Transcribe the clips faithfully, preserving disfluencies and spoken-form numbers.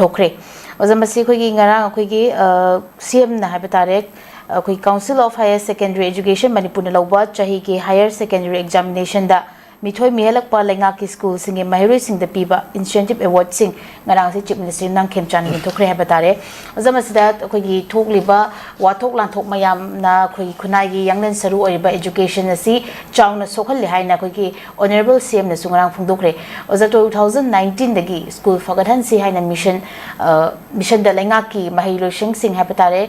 ꯊꯣꯛꯈ꯭ꯔꯦ꯫ ꯑꯣꯖꯥ, ꯃꯁꯤ ꯑꯩꯈꯣꯏꯒꯤ ꯉꯔꯥꯡ ꯑꯩꯈꯣꯏꯒꯤ ꯁꯤ ꯑꯦꯝꯅ ꯍꯥꯏꯕ ꯇꯥꯔꯦ, ꯑꯩꯈꯣꯏ Council of Higher Secondary Education ꯃꯅꯤꯄꯨꯔꯅ ꯂꯧꯕ ꯆꯍꯤꯒꯤ higher secondary examinationꯗ ꯃꯤꯊꯣꯏ ꯃꯤꯍꯦꯜꯂꯛꯄ ꯂꯩꯉꯥꯛꯀꯤ ꯁ꯭ꯀꯨꯜꯁꯤꯡꯒꯤ ꯃꯍꯩꯔꯣꯏꯁꯤꯡꯗ ꯄꯤꯕ incentive awardꯁꯤꯡ ꯉꯔꯥꯡꯁꯦ Chief Minister ꯅꯪꯈꯦꯝꯆꯥꯟꯅ ꯌꯦꯟꯊꯣꯛꯈ꯭ꯔꯦ ꯍꯥꯏꯕ ꯇꯥꯔꯦ꯫ ꯑꯣꯖꯥ, ꯃꯁꯤꯗ ꯑꯩꯈꯣꯏꯒꯤ ꯊꯣꯛꯂꯤꯕ ꯋꯥꯊꯣꯛ ꯂꯥꯟꯊꯣꯛ ꯃꯌꯥꯝꯅ ꯑꯩꯈꯣꯏꯒꯤ ꯈꯨꯟꯅꯥꯏꯒꯤ ꯌꯥꯡꯂꯦꯟ ꯁꯔꯨ ꯑꯣꯏꯔꯤꯕ education ꯑꯁꯤ ꯆꯥꯎꯅ ꯁꯣꯛꯍꯜꯂꯦ ꯍꯥꯏꯅ ꯑꯩꯈꯣꯏꯒꯤ Honourable ꯁꯤ ꯑꯦꯝꯅꯁꯨ ꯉꯔꯥꯡ ꯐꯣꯡꯗꯣꯛꯈ꯭ꯔꯦ꯫ ꯑꯣꯖꯥ, two thousand nineteenꯗꯒꯤ ꯁ꯭ꯀꯨꯜ ꯐꯒꯠꯍꯟꯁꯤ ꯍꯥꯏꯅ mission, ꯑ, missionꯗ ꯂꯩꯉꯥꯛꯀꯤ ꯃꯍꯩ ꯂꯣꯏꯁꯪꯁꯤꯡ ꯍꯥꯏꯕ ꯇꯥꯔꯦ,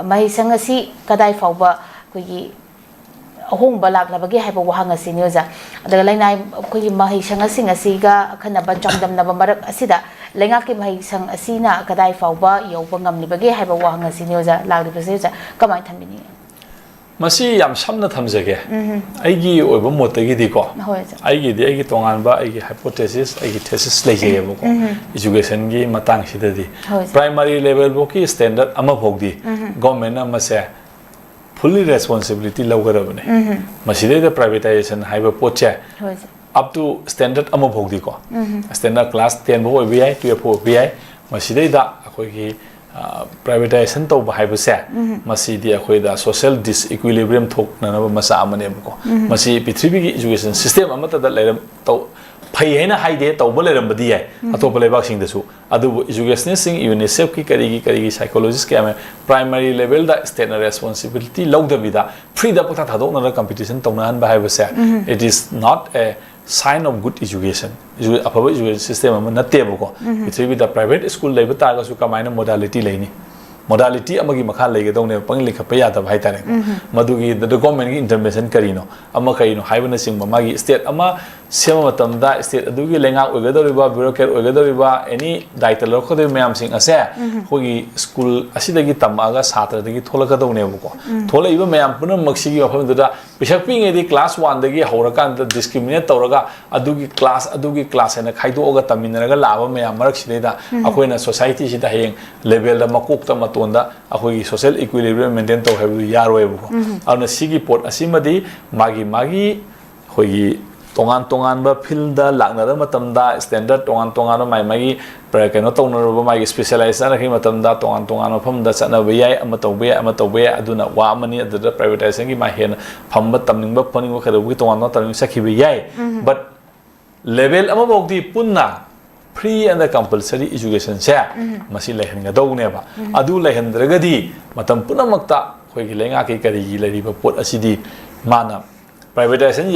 ꯃꯍꯩꯁꯪ ꯑꯁꯤ ꯀꯗꯥꯏ ꯐꯥꯎꯕ ꯑꯩꯈꯣꯏꯒꯤ ꯑꯍꯣꯡꯕ ꯂꯥꯛꯂꯕꯒꯦ ꯍꯥꯏꯕ ꯋꯥꯍꯪ ꯑꯁꯤꯅꯤ, ꯑꯣꯖꯥ꯫ ꯑꯗꯨꯒ ꯂꯩꯅꯥꯏ ꯑꯩꯈꯣꯏꯒꯤ ꯃꯍꯩꯁꯪꯁꯤꯡ ꯑꯁꯤꯒ ꯑꯈꯟꯅꯕ ꯆꯥꯡꯗꯝꯅꯕ ꯃꯔꯛ ꯑꯁꯤꯗ ꯂꯩꯉꯥꯛꯀꯤ ꯃꯍꯩꯁꯪ ꯑꯁꯤꯅ ꯀꯗꯥꯏ ꯐꯥꯎꯕ ꯌꯧꯕ ꯉꯝꯂꯤꯕꯒꯦ ꯍꯥꯏꯕ ꯋꯥꯍꯪ ꯑꯁꯤꯅꯤ, ꯑꯣꯖꯥ, ꯂꯥꯛꯂꯤꯕꯁꯦ, ꯑꯣꯖꯥ, ꯀꯃꯥꯏꯅ ꯊꯝꯕꯤꯅꯤꯡꯉꯤ? ꯃꯁꯤ ꯌꯥꯝ ꯁꯝꯅ ꯊꯝꯖꯒꯦ꯫ ꯑꯩꯒꯤ ꯑꯣꯏꯕ ꯃꯣꯠꯇꯒꯤꯗꯤꯀꯣ, ꯍꯣꯏ, ꯑꯣꯖꯥ꯫ ꯑꯩꯒꯤꯗꯤ ꯑꯩꯒꯤ ꯇꯣꯉꯥꯟꯕ ꯑꯩꯒꯤ hypothesis, ꯑꯩꯒꯤ thesis ꯂꯩꯖꯩꯑꯕꯀꯣ, educationꯒꯤ ꯃꯇꯥꯡꯁꯤꯗꯗꯤ꯫ ꯍꯣꯏ, ꯑꯣꯖꯥ꯫ Primary level ꯐꯥꯎꯒꯤ standard ꯑꯃ ꯐꯥꯎꯗꯤ governmentꯅ ꯃꯁꯦ fully responsibility ꯂꯧꯒꯗꯕꯅꯦ꯫ ꯃꯁꯤꯗꯩꯗ privatization ꯍꯥꯏꯕ ꯄꯣꯠꯁꯦ ꯍꯣꯏ, ꯑꯣꯖꯥ꯫ Up to standard ꯑꯃ ꯐꯥꯎꯗꯤꯀꯣ, standard class ten ꯐꯥꯎ ꯑꯣꯏꯕ ꯌꯥꯏ, twelve ꯐꯥꯎ ꯑꯣꯏꯕ ꯌꯥꯏ, ꯃꯁꯤꯗꯩꯗ ꯑꯩꯈꯣꯏꯒꯤ privatization ꯇꯧꯕ ꯍꯥꯏꯕꯁꯦ, ꯃꯁꯤꯗꯤ ꯑꯩꯈꯣꯏꯗ social disequilibrium ꯊꯣꯛꯅꯅꯕ ꯃꯆꯥꯛ ꯑꯃꯅꯦꯕꯀꯣ꯫ ꯃꯁꯤ ꯄ꯭ꯔꯤꯊꯤꯕꯤꯒꯤ education system ꯑꯃꯠꯇꯗ ꯂꯩꯔꯝ ꯇꯧ ꯐꯩ ꯍꯥꯏꯅ ꯍꯥꯏꯗꯦ, ꯇꯧꯕ ꯂꯩꯔꯝꯕꯗꯤ ꯌꯥꯏ ꯑꯇꯣꯞꯄ ꯂꯩꯕꯥꯛꯁꯤꯡꯗꯁꯨ, ꯑꯗꯨꯕꯨ educationistꯁꯤꯡ, UNICEFꯀꯤ ꯀꯔꯤꯒꯤ ꯀꯔꯤꯒꯤ psychologist ꯀꯌꯥ ꯑꯃ primary levelꯗ stateꯅ responsibility ꯂꯧꯗꯕꯤꯗ freeꯗ ꯄꯪꯊꯥ ꯊꯥꯗꯣꯛꯅꯔꯒ competition ꯇꯧꯅꯍꯟꯕ ꯍꯥꯏꯕꯁꯦ, it is not a sign of good education꯫ Edu- ꯑꯐꯕ education system ꯑꯃ ꯅꯠꯇꯦꯕꯀꯣ꯫ ꯄ꯭ꯔꯤꯊꯤꯕꯤꯗ private school ꯂꯩꯕ ꯇꯥꯔꯒꯁꯨ ꯀꯃꯥꯏꯅ modality ꯂꯩꯅꯤ? Modality ꯑꯃꯒꯤ ꯃꯈꯥ ꯂꯩꯒꯗꯧꯅꯦꯕ, ꯄꯪꯂꯤꯡ ꯂꯤꯡꯈꯠꯄ ꯌꯥꯗꯕ ꯍꯥꯏꯇꯥꯔꯦꯀꯣ꯫ ꯃꯗꯨꯒꯤ the governmentꯀꯤ intervention ꯀꯔꯤꯅꯣ, ꯑꯃ ꯀꯔꯤꯅꯣ ꯍꯥꯏꯕꯅꯆꯤꯡꯕ, ꯃꯥꯒꯤ state ꯑꯃ ꯁꯦꯝꯕ ꯃꯇꯝꯗ state ꯑꯗꯨꯒꯤ ꯂꯩꯉꯥꯛ ꯑꯣꯏꯒꯗꯧꯔꯤꯕ, bureaucrat ꯑꯣꯏꯒꯗꯧꯔꯤꯕ, any ꯗꯥꯏꯇ ꯂꯧꯔꯛꯀꯗꯧꯔꯤꯕ ꯃꯌꯥꯝꯁꯤꯡ ꯑꯁꯦ ꯑꯩꯈꯣꯏꯒꯤ school ꯑꯁꯤꯗꯒꯤ ꯇꯝꯃꯛꯑꯒ ꯁꯥꯇ꯭ꯔꯗꯒꯤ ꯊꯣꯛꯂꯛꯀꯗꯧꯅꯦꯕꯀꯣ꯫ ꯊꯣꯛꯂꯛꯏꯕ ꯃꯌꯥꯝ ꯄꯨꯝꯅꯃꯛꯁꯤꯒꯤ ꯃꯐꯝꯗꯨꯗ ꯄꯤꯁꯛ ꯄꯤꯛꯏꯉꯩꯗꯒꯤ class oneꯗꯒꯤ ꯍꯧꯔꯀꯥꯟꯗ discriminate ꯇꯧꯔꯒ ꯑꯗꯨꯒꯤ class, ꯑꯗꯨꯒꯤ class ꯍꯥꯏꯅ ꯈꯥꯏꯗꯣꯛꯑꯒ ꯇꯝꯃꯤꯟꯅꯔꯒ ꯂꯥꯛꯑꯕ ꯃꯌꯥꯝ ꯃꯔꯛꯁꯤꯗꯩꯗ ꯑꯩꯈꯣꯏꯅ societyꯁꯤꯗ ꯍꯌꯦꯡ levelꯗ ꯃꯀꯣꯛꯇ ꯃꯇꯣꯟꯗ ꯑꯩꯈꯣꯏꯒꯤ social equilibrium maintain ꯇꯧ ꯍꯥꯏꯕꯗꯨ ꯌꯥꯔꯣꯏꯕꯀꯣ꯫ ꯑꯗꯨꯅ ꯁꯤꯒꯤ ꯄꯣꯠ ꯑꯁꯤꯃꯗꯤ ꯃꯥꯒꯤ ꯃꯥꯒꯤ ꯑꯩꯈꯣꯏꯒꯤ ꯇꯣꯉꯥꯟ ꯇꯣꯉꯥꯟꯕ ꯐꯤꯜꯗ ꯂꯥꯛꯅꯔ ꯃꯇꯝꯗ, ꯁ꯭ꯇꯦꯟꯗꯔꯠ ꯇꯣꯉꯥꯟ ꯇꯣꯉꯥꯟꯕ ꯃꯥꯏ ꯃꯥꯒꯤ ꯄ꯭ꯔ-, ꯀꯩꯅꯣ ꯇꯧꯅꯔꯨꯕ, ꯃꯥꯒꯤ ꯁ꯭ꯄꯦꯁꯤꯌꯦꯂꯥꯏꯁ ꯆꯠꯅꯈꯤꯕ ꯃꯇꯝꯗ ꯇꯣꯉꯥꯟ ꯇꯣꯉꯥꯟꯕ ꯃꯐꯝꯗ ꯆꯠꯅꯕ ꯌꯥꯏ, ꯑꯃ ꯇꯧꯕ ꯌꯥꯏ, ꯑꯃ ꯇꯧꯕ ꯌꯥꯏ꯫ ꯑꯗꯨꯅ ꯋꯥ ꯑꯃꯅꯤ꯫ ꯑꯗꯨꯗ ꯄ꯭ꯔꯥꯏꯚꯦꯇꯥꯏꯖꯦꯁꯟꯒꯤ ꯃꯥ ꯍꯦꯟꯅ ꯐꯝꯕ, ꯇꯝꯅꯤꯡꯕ ꯈꯣꯠꯅꯤꯡꯕ ꯀꯩꯗꯧꯕꯒꯤ ꯇꯣꯉꯥꯟ ꯇꯣꯉꯥꯟ ꯇꯝꯅꯤꯡꯕ ꯆꯠꯈꯤꯕ ꯌꯥꯏ꯫ ꯎꯝ꯫ But level ꯑꯃꯐꯥꯎꯗꯤ ꯄꯨꯟꯅ free and compulsory educationꯁꯦ ꯎꯝ꯫ ꯃꯁꯤ ꯂꯩꯍꯟꯒꯗꯧꯕꯅꯦꯕ꯫ ꯎꯝ꯫ ꯑꯗꯨ ꯂꯩꯍꯟꯗ꯭ꯔꯒꯗꯤ ꯃꯇꯝ ꯄꯨꯝꯅꯃꯛꯇ ꯑꯩꯈꯣꯏꯒꯤ ꯂꯩꯉꯥꯛꯀꯤ ꯀꯔꯤꯒꯤ ꯂꯩꯔꯤꯕ ꯄꯣꯠ ꯑꯁꯤꯗꯤ ꯃꯥꯅ ꯄ꯭ꯔꯥꯏꯚꯦꯇꯥꯏꯖꯦꯁꯟ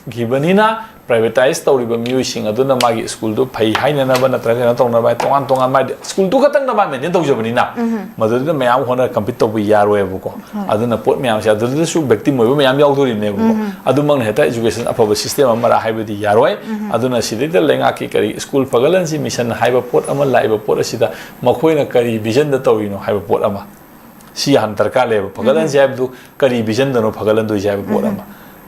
ꯌꯥꯍꯟꯈꯤꯕꯅꯤꯅ, ꯄ꯭ꯔꯥꯏꯚꯦꯇꯥꯏꯖ ꯇꯧꯔꯤꯕ ꯃꯤꯑꯣꯏꯁꯤꯡ ꯑꯗꯨꯅ ꯃꯥꯒꯤ ꯁ꯭ꯀꯨꯜꯗꯨ ꯐꯩ ꯍꯥꯏꯅꯅꯕ ꯅꯠꯇ꯭ꯔꯒ ꯀꯩꯅꯣ ꯇꯧꯅꯕ ꯍꯥꯏ, ꯇꯣꯉꯥꯟ ꯇꯣꯉꯥꯟꯕ ꯍꯥꯏꯗꯤ ꯁ꯭ꯀꯨꯜꯗꯨ ꯈꯛꯇꯪꯗ ꯃꯥ ꯃꯦꯟꯇꯦꯟ ꯇꯧꯖꯕꯅꯤꯅ, ꯎꯝ꯫ ꯃꯗꯨꯗꯨꯅ ꯃꯌꯥꯝ ꯍꯣꯠꯅ ꯀꯝꯄꯤꯠ ꯇꯧꯕ ꯌꯥꯔꯣꯏꯕꯀꯣ꯫ ꯍꯣꯏ꯫ ꯑꯗꯨꯅ ꯄꯣꯠ ꯃꯌꯥꯝꯁꯦ ꯑꯗꯨꯗꯁꯨ victim ꯑꯣꯏꯕ ꯃꯌꯥꯝ ꯌꯥꯎꯗꯣꯔꯤꯕꯅꯦꯕꯀꯣ꯫ ꯎꯝ꯫ ꯑꯗꯨꯃꯛꯅ ꯍꯦꯛꯇ education ꯑꯐꯕ system ꯑꯃꯔꯥ ꯍꯥꯏꯕꯗꯤ ꯌꯥꯔꯣꯏ꯫ ꯎꯝ꯫ ꯑꯗꯨꯅ ꯁꯤꯗꯩꯗ ꯂꯩꯉꯥꯛꯀꯤ ꯀꯔꯤ ꯁ꯭ꯀꯨꯜ ꯐꯒꯠꯍꯟꯁꯤ ꯃꯤꯁꯟ ꯍꯥꯏꯕ ꯄꯣꯠ ꯑꯃ ꯂꯥꯛꯏꯕ ꯄꯣꯠ ꯑꯁꯤꯗ ꯃꯈꯣꯏꯅ ꯀꯔꯤ visionꯗ ꯇꯧꯔꯤꯅꯣ ꯍꯥꯏꯕ ꯄꯣꯠ ꯑꯃ ꯁꯤ ꯍꯥꯟꯅ ꯗꯔꯀꯥꯔ ꯂꯩꯌꯦꯕ꯫ ꯐꯒꯠꯍꯟꯁꯤ ꯎꯝ꯫ ꯍꯥꯏꯕꯗꯨ ꯀꯔꯤ visionꯗꯅꯣ ꯐꯒꯠꯍꯟꯗꯣꯏꯁꯦ ꯍꯥꯏꯕ ꯄꯣꯠ ꯎꯝ꯫ ꯑꯃ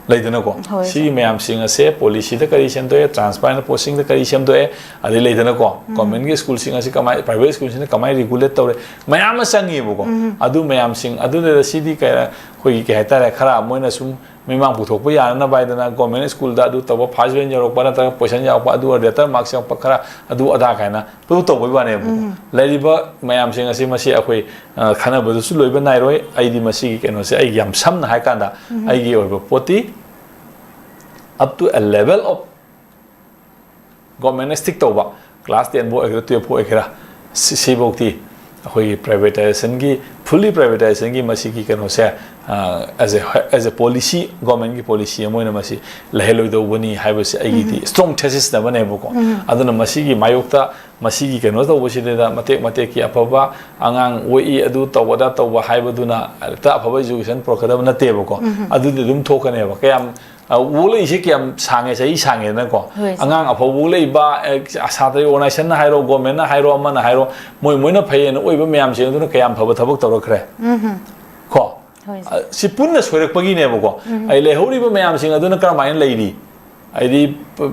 ꯂꯩꯗꯅꯀꯣ꯫ ꯍꯣꯏ, ꯁꯤꯒꯤ ꯁꯥꯔ꯫ ꯃꯌꯥꯝꯁꯤꯡ ꯑꯁꯦ policyꯗ ꯀꯔꯤ ꯁꯦꯝꯗꯣꯛꯑꯦ, transparent postingꯗ ꯀꯔꯤ ꯁꯦꯝꯗꯣꯛꯑꯦ, ꯑꯗꯩ ꯂꯩꯗꯅꯀꯣ, ꯎꯝ꯫ Governmentꯀꯤ ꯁ꯭ꯀꯨꯜꯁꯤꯡ ꯑꯁꯤ ꯀꯃꯥꯏ, private ꯁ꯭ꯀꯨꯜꯁꯤꯡꯅ ꯀꯃꯥꯏꯅ regulate ꯇꯧꯔꯦ, ꯃꯌꯥꯝ ꯑꯃ ꯆꯪꯉꯦꯕꯀꯣ꯫ ꯎꯝ꯫ ꯑꯗꯨ ꯃꯌꯥꯝꯁꯤꯡ ꯑꯗꯨꯗ ꯁꯤꯗꯤ ꯀꯩ, ꯑꯩꯈꯣꯏꯒꯤ ꯀꯩ ꯍꯥꯏꯇꯥꯔꯦ, ꯈꯔ ꯃꯣꯏꯅ ꯁꯨꯝ ꯃꯤꯃꯥꯡ ꯄꯨꯊꯣꯛꯄ ꯌꯥꯅꯅꯕ ꯍꯥꯏꯗꯅ government ꯁ꯭ꯀꯨꯜꯗ ꯑꯗꯨ ꯇꯧꯕ, first rank ꯌꯧꯔꯛꯄ ꯅꯠꯇ꯭ꯔꯒ position ꯌꯧꯔꯛꯄ, ꯑꯗꯨ letter marks ꯌꯧꯔꯛꯄ ꯈꯔ ꯑꯗꯨ ꯑꯗꯥ ꯀꯥꯏꯅ ꯑꯗꯨ ꯇꯧꯕꯩ ꯋꯥꯅꯦꯕꯀꯣ꯫ ꯎꯝ꯫ ꯂꯩꯔꯤꯕ ꯃꯌꯥꯝꯁꯤꯡ ꯑꯁꯤ ꯃꯁꯤ ꯑꯩꯈꯣꯏ, ꯑ, ꯈꯟꯅꯕꯗꯁꯨ ꯂꯣꯏꯕ ꯅꯥꯏꯔꯣꯏ꯫ ꯑꯩꯗꯤ ꯃꯁꯤꯒꯤ ꯀꯩꯅꯣꯁꯦ ꯑꯩ ꯌꯥꯝ ꯁꯝꯅ ꯍꯥꯏ ꯀꯥꯟꯗ ꯎꯝ꯫ ꯑꯩꯒꯤ ꯑꯣꯏꯕ ꯄꯣꯠꯇꯤ up to a level of governmentꯅ stick ꯇꯧꯕ class ten ꯐꯥꯎ ꯑꯣꯏꯒꯦꯔꯥ, twelve ꯐꯥꯎ ꯑꯣꯏꯒꯦꯔꯥ, ꯁꯤ-, ꯁꯤꯐꯧꯗꯤ ꯑꯩꯈꯣꯏꯒꯤ privatization ꯒꯤ, fully privatization ꯒꯤ ꯃꯁꯤꯒꯤ ꯀꯩꯅꯣꯁꯦ, ꯑ, as a, as a policy, government ꯀꯤ policy ꯑꯃ ꯑꯣꯏꯅ ꯃꯁꯤ ꯂꯩꯍꯜꯂꯣꯏꯗꯧꯕꯅꯤ ꯍꯥꯏꯕꯁꯤ ꯑꯩꯒꯤꯗꯤ ꯎꯝ꯫ Strong thesis ꯑꯃꯅꯦꯕꯀꯣ꯫ ꯎꯝ꯫ ꯑꯗꯨꯅ ꯃꯁꯤꯒꯤ ꯃꯥꯌꯣꯛꯇ, ꯃꯁꯤꯒꯤ ꯀꯩꯅꯣ ꯇꯧꯕꯁꯤꯗ ꯃꯇꯦꯛ ꯃꯇꯦꯛꯀꯤ ꯑꯐꯕ ꯑꯉꯥꯡ ꯌꯣꯛꯏ, ꯑꯗꯨ ꯇꯧꯕ, ꯑꯗꯥ ꯇꯧꯕ ꯍꯥꯏꯕꯗꯨꯅ ꯍꯦꯛꯇ ꯑꯐꯕ education ꯄꯨꯔꯛꯀꯗꯕ ꯅꯠꯇꯦꯕꯀꯣ꯫ ꯎꯝ꯫ ꯑꯗꯨꯗꯤ ꯑꯗꯨꯝ ꯊꯣꯛꯀꯅꯦꯕ꯫ ꯀꯌꯥꯝ ꯑ, ꯋꯥꯛꯂꯛꯏꯁꯦ ꯀꯌꯥꯝ ꯁꯥꯡꯉꯦ, ꯆꯍꯤ ꯁꯥꯡꯉꯦꯗꯅꯀꯣ꯫ ꯍꯣꯏ, ꯁꯥꯔ꯫ ꯑꯉꯥꯡ ꯑꯐꯕ ꯋꯥꯛꯂꯛꯏꯕ, ꯑꯦ, ꯁꯥꯇ꯭ꯔ organization ꯅ ꯍꯥꯏꯔꯣ, government ꯅ ꯍꯥꯏꯔꯣ, ꯑꯃꯅ ꯍꯥꯏꯔꯣ, ꯃꯣꯏ, ꯃꯣꯏꯅ ꯐꯩꯌꯦꯅ ꯑꯣꯏꯕ ꯃꯌꯥꯝꯁꯤꯡ ꯑꯗꯨꯅ ꯀꯌꯥꯝ ꯐꯕ ꯊꯕꯛ ꯇꯧꯔꯛꯈ꯭ꯔꯦ? ꯎꯝꯍꯨꯝ꯫ ꯀꯣ? ꯍꯣꯏ, ꯁꯥꯔ꯫ ꯑ, ꯁꯤ ꯄꯨꯟꯅ ꯁꯣꯏꯔꯛꯄꯒꯤꯅꯦꯕꯀꯣ꯫ ꯎꯝꯍꯨꯝ꯫ ꯑꯩ ꯂꯩꯍꯧꯔꯤꯕ ꯃꯌꯥꯝꯁꯤꯡ ꯑꯗꯨꯅ ꯀꯔꯝꯍꯥꯏꯅ ꯂꯩꯔꯤ? ꯍꯥꯏꯗꯤ, ꯄ-,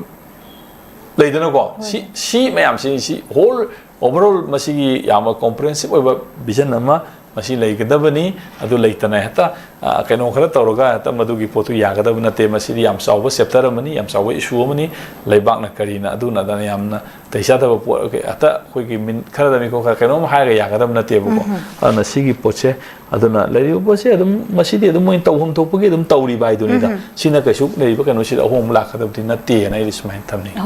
ꯂꯩꯗꯅꯀꯣ? ꯍꯣꯏ, ꯁꯤ, ꯁꯥꯔ꯫ ꯁꯤ ꯃꯌꯥꯝꯁꯤ, ꯁꯤ whole overall ꯃꯁꯤꯒꯤ ꯌꯥꯝꯅ comprehensive ꯑꯣꯏꯕ vision ꯑꯃ ꯃꯁꯤ ꯂꯩꯒꯗꯕꯅꯤ, ꯑꯗꯨ ꯂꯩꯇꯅ ꯍꯦꯛꯇ, ꯑ, ꯀꯩꯅꯣ ꯈꯔ ꯇꯧꯔꯒ ꯍꯦꯛꯇ ꯃꯗꯨꯒꯤ ꯄꯣꯠꯇꯨ ꯌꯥꯒꯗꯕ ꯅꯠꯇꯦ꯫ ꯃꯁꯤꯗꯤ ꯌꯥꯝ ꯆꯥꯎꯕ chapter ꯑꯃꯅꯤ, ꯌꯥꯝ ꯆꯥꯎꯕ issue ꯑꯃꯅꯤ꯫ ꯂꯩꯕꯥꯛꯅ ꯀꯔꯤꯅ ꯑꯗꯨꯅ ꯑꯗꯥꯅ ꯌꯥꯝꯅ ꯇꯩ ꯆꯥꯗꯕ ꯄꯣꯠ, ꯍꯦꯛꯇ ꯑꯩꯈꯣꯏꯒꯤ ꯃꯤꯅꯤꯠ ꯈꯔꯗ ꯃꯤꯀꯣꯛ ꯈꯔ ꯀꯩꯅꯣꯝ ꯍꯥꯏꯔꯒ ꯌꯥꯒꯗꯕ ꯅꯠꯇꯦꯕꯀꯣ꯫ ꯑꯗꯨꯅ ꯁꯤꯒꯤ ꯄꯣꯠꯁꯦ, ꯑꯗꯨꯅ ꯂꯩꯔꯤꯕ ꯄꯣꯠꯁꯦ ꯑꯗꯨꯝ, ꯃꯁꯤꯗꯤ ꯑꯗꯨꯝ ꯃꯣꯏꯅ ꯇꯧꯐꯝ ꯊꯣꯛꯄꯒꯤ ꯑꯗꯨꯝ ꯇꯧꯔꯤꯕ ꯍꯥꯏꯗꯨꯅꯤꯗ꯫ ꯁꯤꯅ ꯀꯩꯁꯨ ꯂꯩꯔꯤꯕ ꯀꯩꯅꯣꯁꯤꯗ ꯑꯍꯣꯡꯕ ꯂꯥꯛꯀꯗꯕꯗꯤ ꯅꯠꯇꯦꯅ ꯑꯩꯗꯤ ꯁꯨꯃꯥꯏꯅ ꯊꯝꯅꯤꯡꯉꯤ꯫